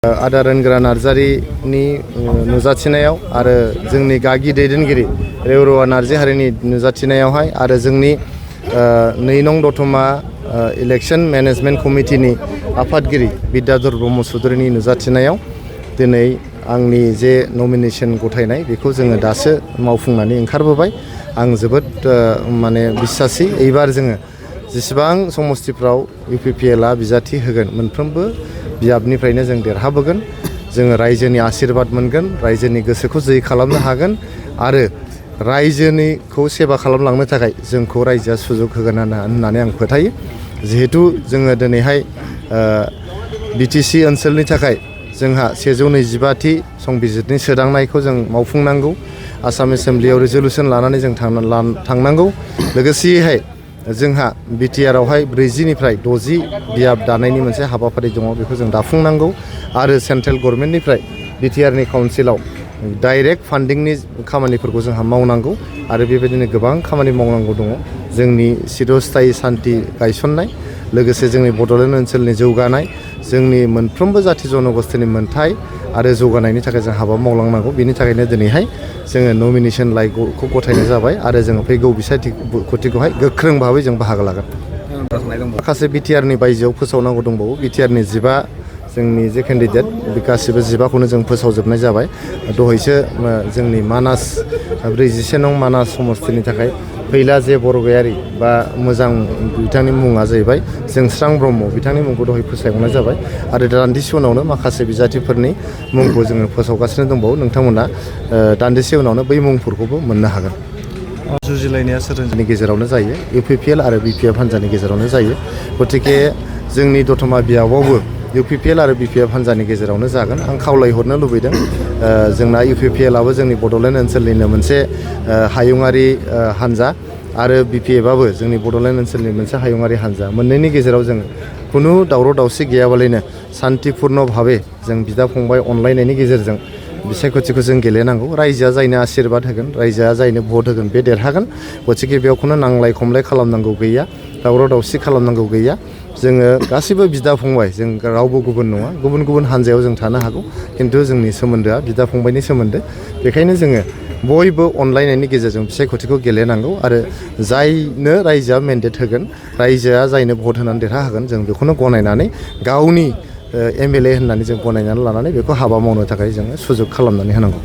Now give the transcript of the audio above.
आदा रोनग्रा नार्जारिनि नुजाथिनायाव आरो जोंनि गागि दैदेनगिरि रेवरुवा नार्जि हारिनि नुजाथिनायावहाय आरो जोंनि 2 नं दतमा इलेक्शन मेनेजमेन्ट कमिटिनि आफादगिरि बिद्याधर ब्रह्म चौधुरिनि नुजाथिनायाव दिनै आंनि जे नमिनेशन गथायनाय बेखौ जोङो दासो मावफुंनानै ओंखारबोबाय। आं जोबोद माने बिसासि एबार जोङो जेसेबां समस्तिफ्राव UPPLआ बिजाथि होगोन मोनफ्रोमबो बियाबनिफ्रायनो जों देरहाबोगोन। जोङो रायजोनि आशीर्बाद मोनगोन, रायजोनि गोसोखौ जै खालामनो हागोन आरो रायजोनिखौ सेवा खालामलांनो थाखाय जोंखौ रायजोआ सुजुग होगोन होननानै आं फोथायो। जिहेतु जोङो दिनैहाय BTC ओनसोलनि थाखाय जोंहा 125थि संबिजिरनि सोदांनायखौ जों मावफुंनांगौ। आसाम एसेम्ब्लियाव रिजलुसन लानानै जों थांनांगौ। लोगोसेयैहाय जोंहा BTRआवहाय 40निफ्राय 60 बियाब दानायनि मोनसे हाबाफारि दङ, बेखौ जों दाफुंनांगौ आरो सेन्ट्रेल गभर्नमेन्टनिफ्राय BTRनि काउन्सिलाव डाइरेक्ट फान्डिंनि खामानिफोरखौ जोंहा मावनांगौ आरो बेबायदिनो गोबां खामानि मावनांगौ दङ। जोंनि चिरस्थायी सान्थि गायसननाय, लोगोसे जोंनि बड'लेण्ड ओनसोलनि जौगानाय, जोंनि मोनफ्रोमबो जाथि जनगोष्ठीनि मोनथाय आरो जौगानायनि थाखाय जों हाबा मावलांनांगौ। बेनि थाखायनो दिनैहाय जोङो नमिनेशन लाइखौ गथायनाय जाबाय आरो जोङो फैगौ बिसायख'थिखौहाय गोख्रों भाबै जों बाहागो लागोन। माखासे BTRनि बायजोआव फोसावनांगौ दंबावो। BTRनि 15 जोंनि जे केन्डिडेट बे गासिबो 15खौनो जों फोसावजोबनाय जाबाय। दहायसो जोंनि मानास 41 नं मानास समस्तिनि थाखाय फैला जे बरगयारि बा मोजां बिथांनि मुङा जाहैबाय जोंस्रां ब्रह्म, बिथांनि मुंखौ दहाय फोसावनाय जाबाय आरो दान्दिसे उनावनो माखासे बिजाथिफोरनि मुंखौ जोङो फोसावगासिनो दंबावो। नोंथांमोना दान्दिसे उनावनो बै मुंफोरखौबो मोननो हागोन। जुजिलायनाया सोरनि गेजेरावनो जायो, UPPL आरो BPF हान्जानि गेजेरावनो जायो। गतिके जोंनि दतमा बियाबावबो UPPL आरो BPF हान्जानि गेजेरावनो जागोन। आं खावलायहरनो लुबैदों, जोंना UPPLआबो जोंनि बड'लेण्ड ओनसोलनिनो मोनसे हायुङारि हान्जा आरो BPFआबो जोंनि बड'लेण्ड ओनसोलनि मोनसे हायुङारि हान्जा। मोननैनि गेजेराव जों खुनु दावराव दावसि गैयाबालायनो सान्तिपुर्ण भाबै जों बिदा फंबाय अनलायनायनि गेजेरजों बिसायख'थिखौ जों गेलेनांगौ। रायजोआ जायनो आशीर्बाद होगोन, रायजोआ जायनो भट होगोन बे देरहागोन। गतिके बेयावखौनो नांलाय खमलाय खालामनांगौ गैया, दावराव दावसि खालामनांगौ गैया। जोङो गासिबो बिदा फंबाय, जों रावबो गुबुन नङा। गुबुन गुबुन हान्जायाव जों थानो हागौ, खिन्थु जोंनि सोमोन्दोआ बिदा फंबायनि सोमोन्दो। बेखायनो जोङो बयबो अनलायनायनि गेजेरजों बिसायख'थिखौ गेलेनांगौ आरो जायनो रायजोआ मेन्डेट होगोन, रायजोआ जायनो भट होनानै देरहाहोगोन, जों बेखौनो गनायनानै गावनि MLA होननानै जों गनायनानै लानानै बेखौ हाबा मावनो थाखाय जोङो सुजुग खालामनानै होनांगौ।